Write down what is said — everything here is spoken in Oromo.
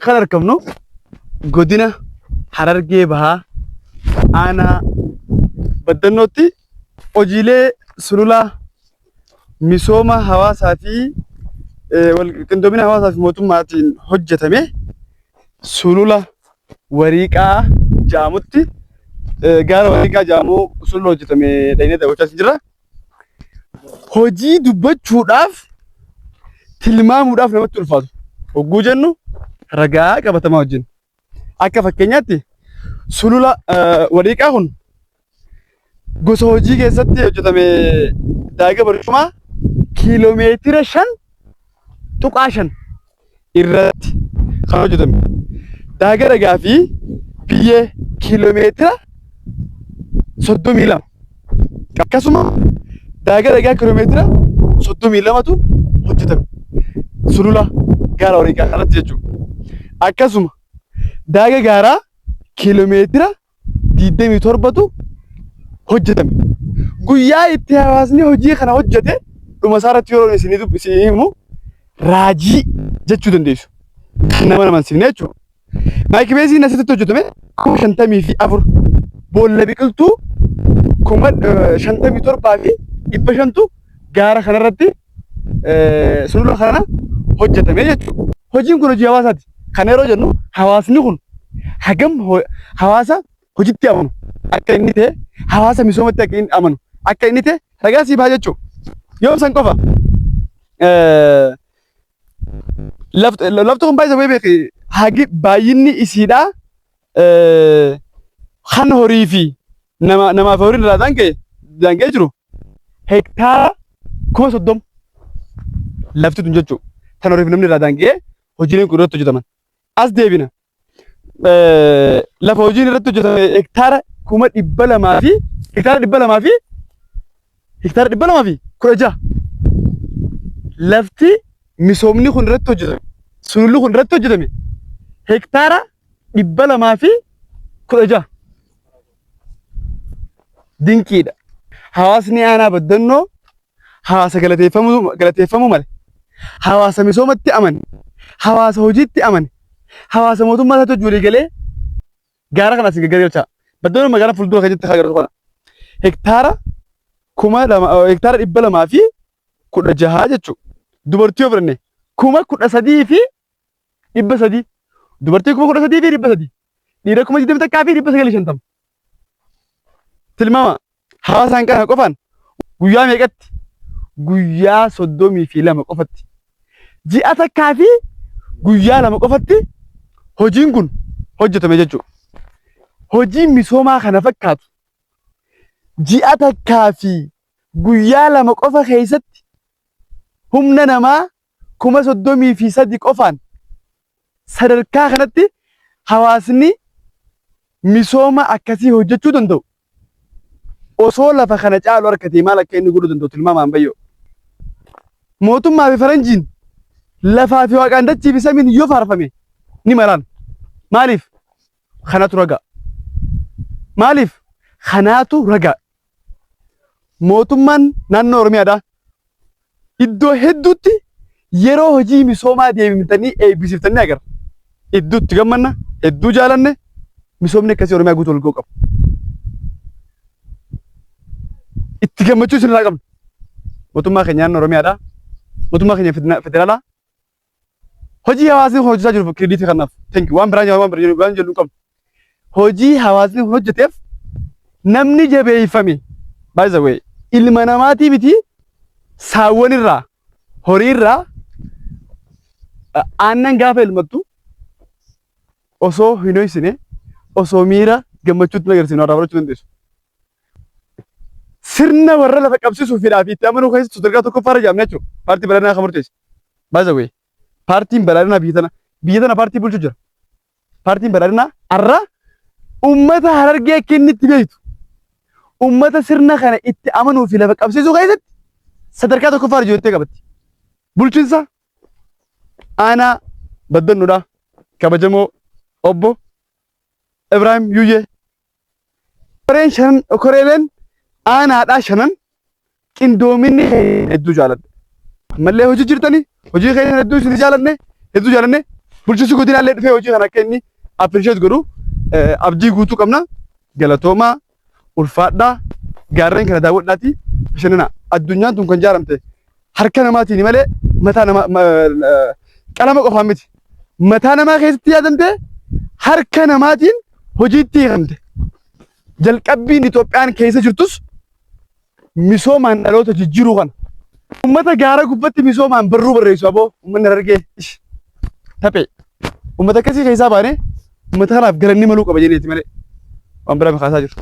Kan argamnu godina Harargee Bahaa aanaa Baddannootti hojiilee sululaa misooma hawaasaa fi qindoomina hawaasaa fi mootummaatiin hojjetame sulula Wariiqaa jedhamutti gaara Wariiqaa jedhamu sulula hojjetame dhaynee daawwachaa jirra. Hojii dubbachuudhaaf tilmaamuudhaaf namatti ulfaatu hogguu jennu ragaa qabatamaa wajjin. Akka fakkeenyaatti sulula Wariiqaa kun gosa hojii keessatti hojjetame daaga barcumaa kiiloomeetira 5.5 irratti kan hojjetame. Daaga dhagaa fi biyyee kiiloomeetira 32 akkasuma daaga dhagaa kiiloomeetira 32tu hojjetame. Sulula gaara Wariiqaa kanatti jechuudha. Akkasuma daaga gaaraa kiiloomeetira 27tu hojjetame. Guyyaa itti hawaasni hojii kana hojjete dhuma isaa irratti yeroo isinii isinii himu raajii jechuu dandeessu. Kan nama amansiifne jechuudha. Maayikibeesiin asitti hojjetame 54,000 boolla biqiltuu 57,500tu gaara kanarratti sulula kana hojjetame jechuudha. Hojiin kun hojii hawaasaati. Kana yeroo jennu hawaasni kun hagam hawaasa hojitti amanu akka inni ta'e hawaasa misoomatti akka inni amanu akka inni ta'e ragaa sii baha jechuudha. Yoom san qofa lafti kun baay'isa beeki hagi baay'inni isiidhaa kan horii fi nama namaaf horiin irraa daanga'ee jiru hektaara 30,000 lafti tun jechuudha. Tan horiif namni irraa daanga'ee hojiileen kun irratti hojjetaman. As deebina. Lafa hojiin irratti hojjetame hektaara 200,000 fi hektaara 200 fi hektaara 216. Lafti misoomni kun irratti hojjetame sululli kun irratti hojjetame hektaara 216. Dinqiidha. Hawaasni aanaa Baddannoo hawaasa galateeffamuu male. Hawaasa misoomatti amane, hawaasa hojiitti amane, hawaasa mootummaa isaatti hojii walii galee gaara kana asii gaggargalcha. Baddannoon magaalaa fuuldura kan jirtu agartu kana. Hektaara 2,000 hektaara 216 jechuudha. Dubartii yoo fudhanne 13,300. Dubartii 13,300. Dhiira 21,950. Tilmaama hawaasaan kana qofaan guyyaa meeqatti? Guyyaa 32 qofatti. Ji'a takkaa fi guyyaa 2 qofatti hojiin kun hojjetame jechuudha. Hojiin misoomaa kana fakkaatu ji'a takkaa fi guyyaa 2 qofa keessatti humna namaa 33,000 qofaan sadarkaa kanatti hawaasni misooma akkasii hojjechuu danda'u osoo lafa kana caalu argatee maal akka inni godhuu danda'u tilmaamaan bayyoo. Mootummaa fi faranjiin lafaa fi waaqaan dachii fi samiin yoo faarfame ni malaan. Maaliif? Kanatu ragaa. Maaliif? Kanaatu ragaa. Mootummaan naannoo Oromiyaadhaa iddoo hedduutti yeroo hojii misoomaa deebimtanii eebbisiiftanii agarra. Hedduu itti gammanna, hedduu jaalanne misoomni akkasii Oromiyaa guutuu wal ga'uu qaba. Itti gammachuu isinirraa qabna. Mootummaa keenya naannoo Oromiyaadhaa, mootummaa keenya federaalaa hojii hawaasni kun hojjechaa jiru kirediitii kanaaf. Thank you. Waan biraa waan biraa waan jennu hin qabnu. Hojii hawaasni kun hojjeteef namni jabeeffame by the way ilma namaatii miti saawwan irraa horii irraa aannan gaafa elmattu osoo hin hoysine osoo miira gammachuutti agarsiifnu irraa barachuu dandeessu. Sirna warra lafa qabsiisuu fedhaa fi itti amanuu keessatti sadarkaa tokkoffaa irra jaamne jechuudha. Paartii badhaadhinaa kan murteesse. By the way, paartiin badhaadhinaa biyya tana paartii bulchu jira. Paartiin badhaadhinaa har'a uummata Harargee akka inni itti beektu uummata sirna kana itti amanuu fi lafa qabsiisuu keessatti sadarkaa tokkoffaa irra jettee qabatti. Bulchiinsa aanaa Baddannoodhaa kabajamoo obbo Ibraahim Yuyyee. Koreen shanan koreeleen aanaadhaa shanan qindoominni hedduu jaaladha. Ammallee hojii jirtanii hojii keessan hedduu isin jaalanne hedduu jaalanne. Bulchiinsi godinaallee dhufee hojii kana akka inni appreciate godhu abdii guutuu qabna. Galatoomaa, ulfaadhaa, gaarreen kana daawwadhaatii bashannanaa. Addunyaan tun kan ijaaramte harka namaatiin malee mataa nama qalama qofaan miti. Mataa namaa keessatti yaadamte, harka namaatiin hojiitti hiikamte. Jalqabbiin Itoophiyaan keessa jirtus misoomaan dhaloota jijjiiruu kana. Uummata gaara gubbatti misoomaan barruu barreessu aboo uummanni Harargee ish taphee. Uummata akkasii keessaa baanee uummata kanaaf galanni maluu qaba jenneeti malee waan biraa kaasaa jiru.